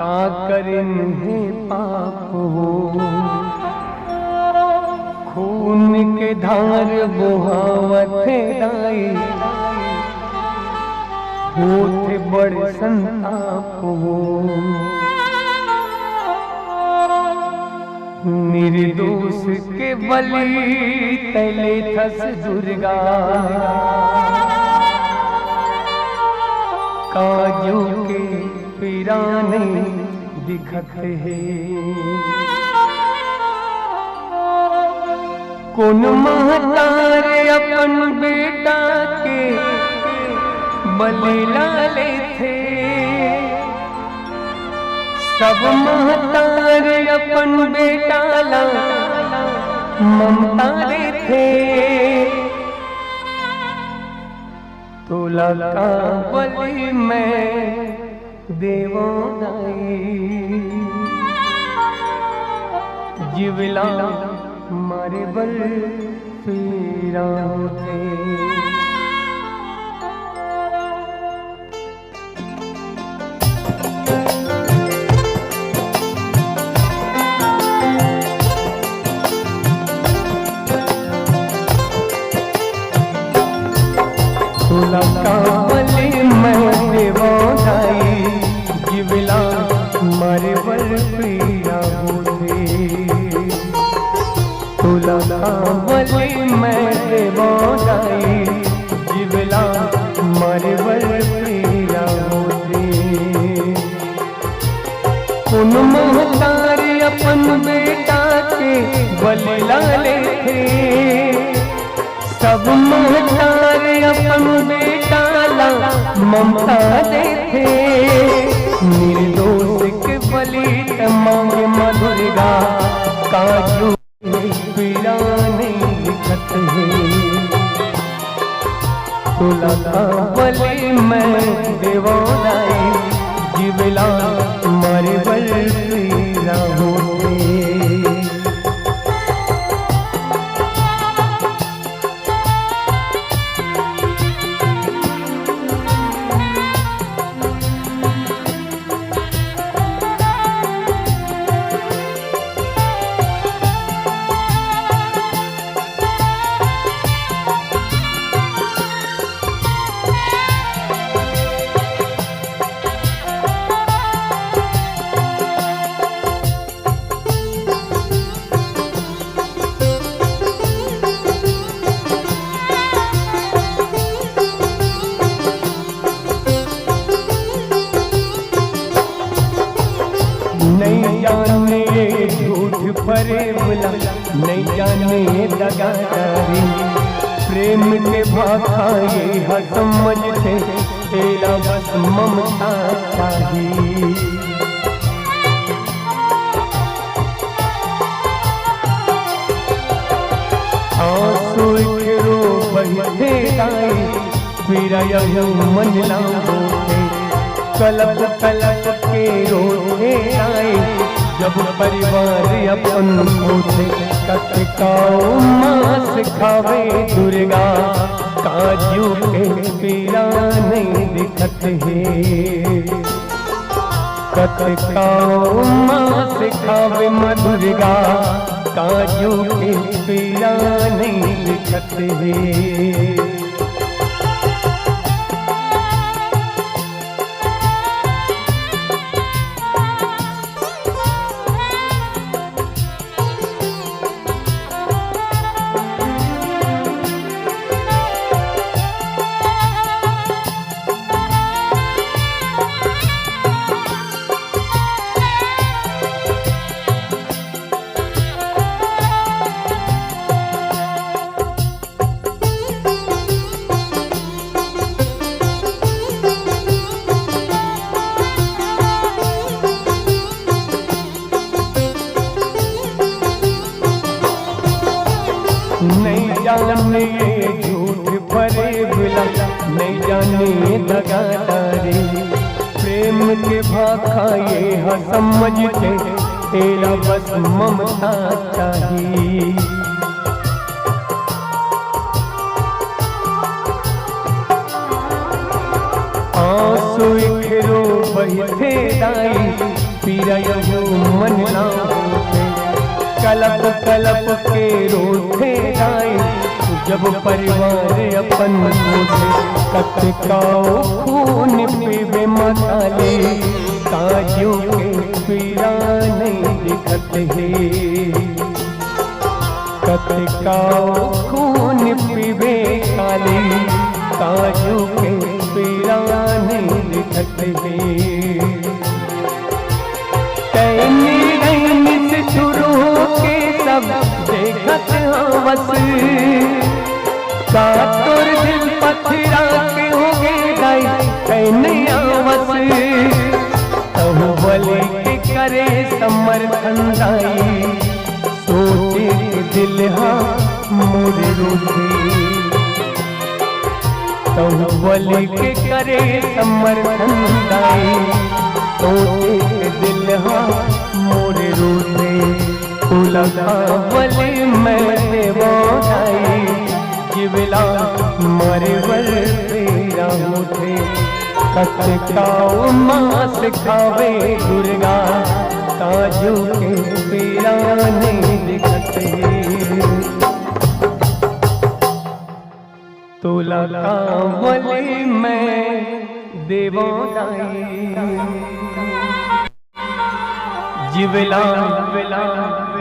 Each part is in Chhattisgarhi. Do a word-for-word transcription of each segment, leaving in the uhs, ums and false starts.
का करिन हे पाप वो, खून के धार बोहावत हे दाई, होत हे बड़ संताप वो। निर्दोष के बलि तैं लेथस दुर्गा, काजू के पीरा नइ दिखत हे। कोन महतारी अपन बेटा के बलि ला लेथे? सब महतारी अपन बेटा ला ममता देथे। तोला का बलि मैं देवों दाई, जीव ला मारे बर पीरा होथे। तोला का बलि मैं देवों दाई, जीव ला मारे बर पीरा होथे। तोला का बलि मैं देवों दाई, जीव ला मारे बर पीरा होथे। कोन महतारी अपन बेटा के बलि ला लेथे? सब महतारी अपन बेटा ला ममता देथे। निर्दोष के बलि त मांगे माँ दुर्गा, काजू पीरा नइ दिखत हे। तोला का बलि मैं देवों दाई, जीव ला मारे बर पीरा होथे। नइ जाने ये झूठ फरेब ला, नइ जाने ये दगादारी। प्रेम के भाखा ये ह समझथे, एला बस ममता चाही। आंसू एकरो बहिथे दाई, पीरा यहू मन ला होथे। कलप कलप के रोथे दाई, जब परिवार अपन होथे। कतका मांस खावे दुर्गा, काजू के पीरा नइ दिखत हे। कतका मांस खावे माँ दुर्गा, काजू के पीरा नइ दिखत हे। नइ जाने ये झूठ फरेब ला, नइ जाने ये दगादारी। प्रेम के भाखा ये ह समझथे, एला बस ममता चाही। आंसू एकरो बहिथे दाई, यहू मन ला होथे, कलप कलप के रोथे दाई, जब परिवार अपन होथे। कतकाओ खून पीबे मताली, काजू के पीरा नइ दिखत हे। कतकाओ खून पीबे काली, काजू के पीरा नइ दिखत हे। तैं नइ रहिस शुरू के सब देखत हवस, का तोर दिल पथरा के होगे दाई, तैं नइ आवस। तहु बलि के करे समर्थन दाई, सोचे के दिल हा मोर रोथे। तहु बलि के करे समर्थन दाई, सोचे के दिल हा मोर रोथे। तोला का बलि मैं देवों दाई, जिवला मारे बर पीरा होथे। कतकाओ मांस खावे दुर्गा, काजू के पीरा नइ दिखत हे। तोला का बलि मैं देवों दाई, जिवला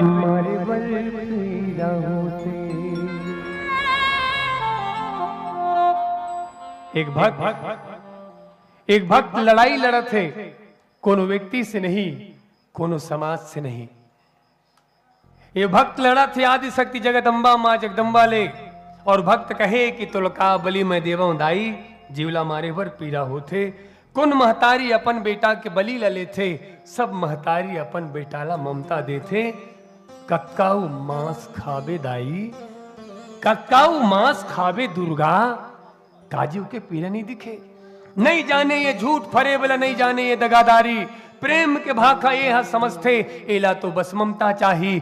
मारे बर पीरा होथे। एक भक्त, एक भक्त लड़ाई लड़त हे, कोनो व्यक्ति से नहीं, कोनो समाज से नहीं। ये भक्त लड़त हे आदिशक्ति जगदम्बा माँ जगदम्बा ले, और भक्त कहे कि तोला का बलि मैं देवों दाई, जिवला मारे बर पीरा होथे। कोन महतारी अपन बेटा के बलि ल लेथे? सब महतारी अपन बेटा ला ममता देथे। कतकाऊ मांस खाबे दाई, कतकाऊ मांस खाबे दुर्गा, काजू के पीरा नइ दिखे। नइ जाने ये झूठ फरेब ला, नइ जाने ये दगादारी। प्रेम के भाखा ये ह समझथे, एला तो बस ममता चाही।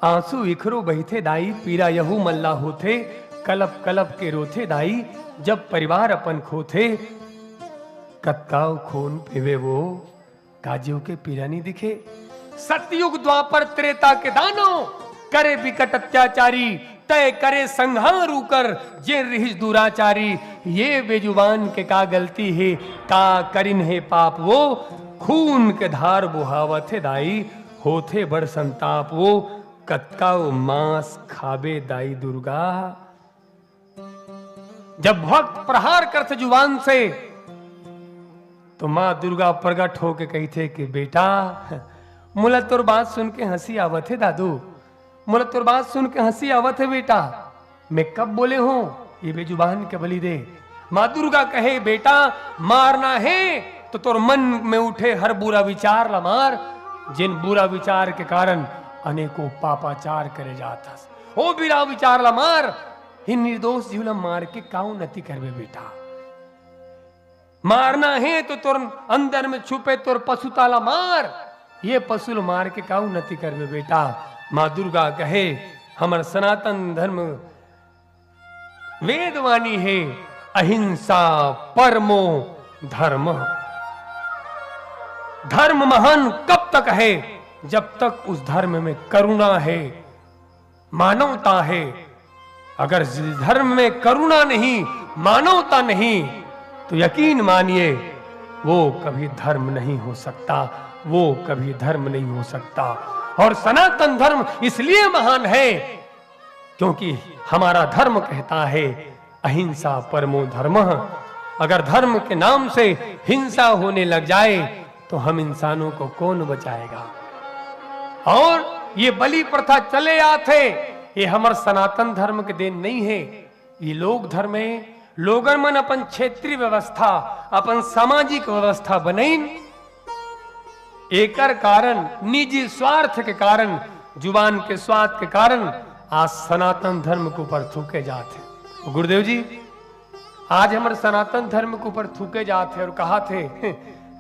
आंसू इखरो बहिथे दाई, पीरा यहू मन ला होथे। कलप कलप के रोथे दाई, जब परिवार अपन खोथे। कतकाव खून पीवे वो, काजू के पीरा नइ दिखे। सतयुग द्वापर त्रेता के दानव करे बिकट अत्याचारी, तय करे संहार उकर जे रिहिस दुराचारी। ये बेजुबान के का गलती हे, का करिन हे पाप वो, खून के धार बोहावत हे दाई, होथे बड़ संताप वो। कतकाव मांस खाबे दाई दुर्गा। जब भक्त प्रहार करथे जुबान से, तो माँ दुर्गा प्रगट होके कहिथे कि बेटा, मोला तोर बात सुन के हंसी आवत हे दादू, मोला तोर बात सुन के हंसी आवत हे बेटा। मैं कब बोले हों ये बेजुबान के बलि दे? माँ दुर्गा कहे, बेटा, मारना हे तो तोर मन में उठे हर बुरा विचार ला मार, जिन बुरा विचार के कारण अनेकों पापाचार करे जात हस। ओ बुरा विचार ला मार, ये निर्दोष जीव ला मार के का उन्नति करबे बेटा? मारना हे तो तोर अंदर में छुपे तोर पशुता ला मार, ये पशु ला मार के का उन्नति करबे बेटा? माँ दुर्गा कहे, हमर सनातन धर्म वेदवाणी हे, अहिंसा परमो धर्म। धर्म महान कब तक है? जब तक उस धर्म में करुणा है, मानवता है। अगर जिस धर्म में करुणा नहीं, मानवता नहीं, तो यकीन मानिए, वो कभी धर्म नहीं हो सकता, वो कभी धर्म नहीं हो सकता। और सनातन धर्म इसलिए महान है, क्योंकि हमारा धर्म कहता है, अहिंसा परमो धर्म। अगर धर्म के नाम से हिंसा होने लग जाए, तो हम इंसानों को कौन बचाएगा? और ये बलि प्रथा चले आथे, ये हमर सनातन धर्म के देन नहीं है, ये लोक धर्म है। लोगन मन अपन क्षेत्रीय व्यवस्था, अपन सामाजिक व्यवस्था बनइन, एकर कारण निजी स्वार्थ के कारण, जुबान के स्वाद के कारण आज सनातन धर्म के ऊपर थूके जात हे। गुरुदेव जी, आज हमर सनातन धर्म के ऊपर थूके जात हे और कहात हे,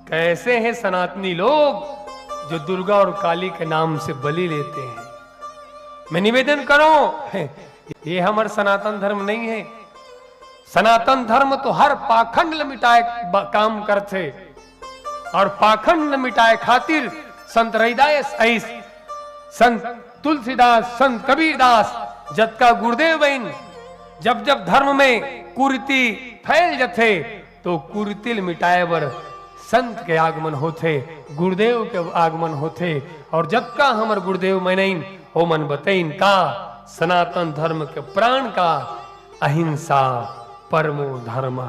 कैसे हैं सनातनी लोग जो दुर्गा और काली के नाम से बलि लेते हैं। मैं निवेदन करूं, ये हमर सनातन धर्म नहीं है। सनातन धर्म तो हर पाखंड ल मिटाए ब-, काम करथे और पाखंड ल मिटाए खातिर संत रैदास अइस, संत तुलसीदास, संत कबीरदास, जतका गुरुदेव बइन, जब जब धर्म में कुरीति फैल जथे, तो कुरीति ल मिटाए बर संत के आगमन होथे, गुरुदेव के आगमन होथे। और जतका हमर गुरुदेव मनइन, ओमन बतइन का सनातन धर्म के प्राण का अहिंसा परमो धर्म।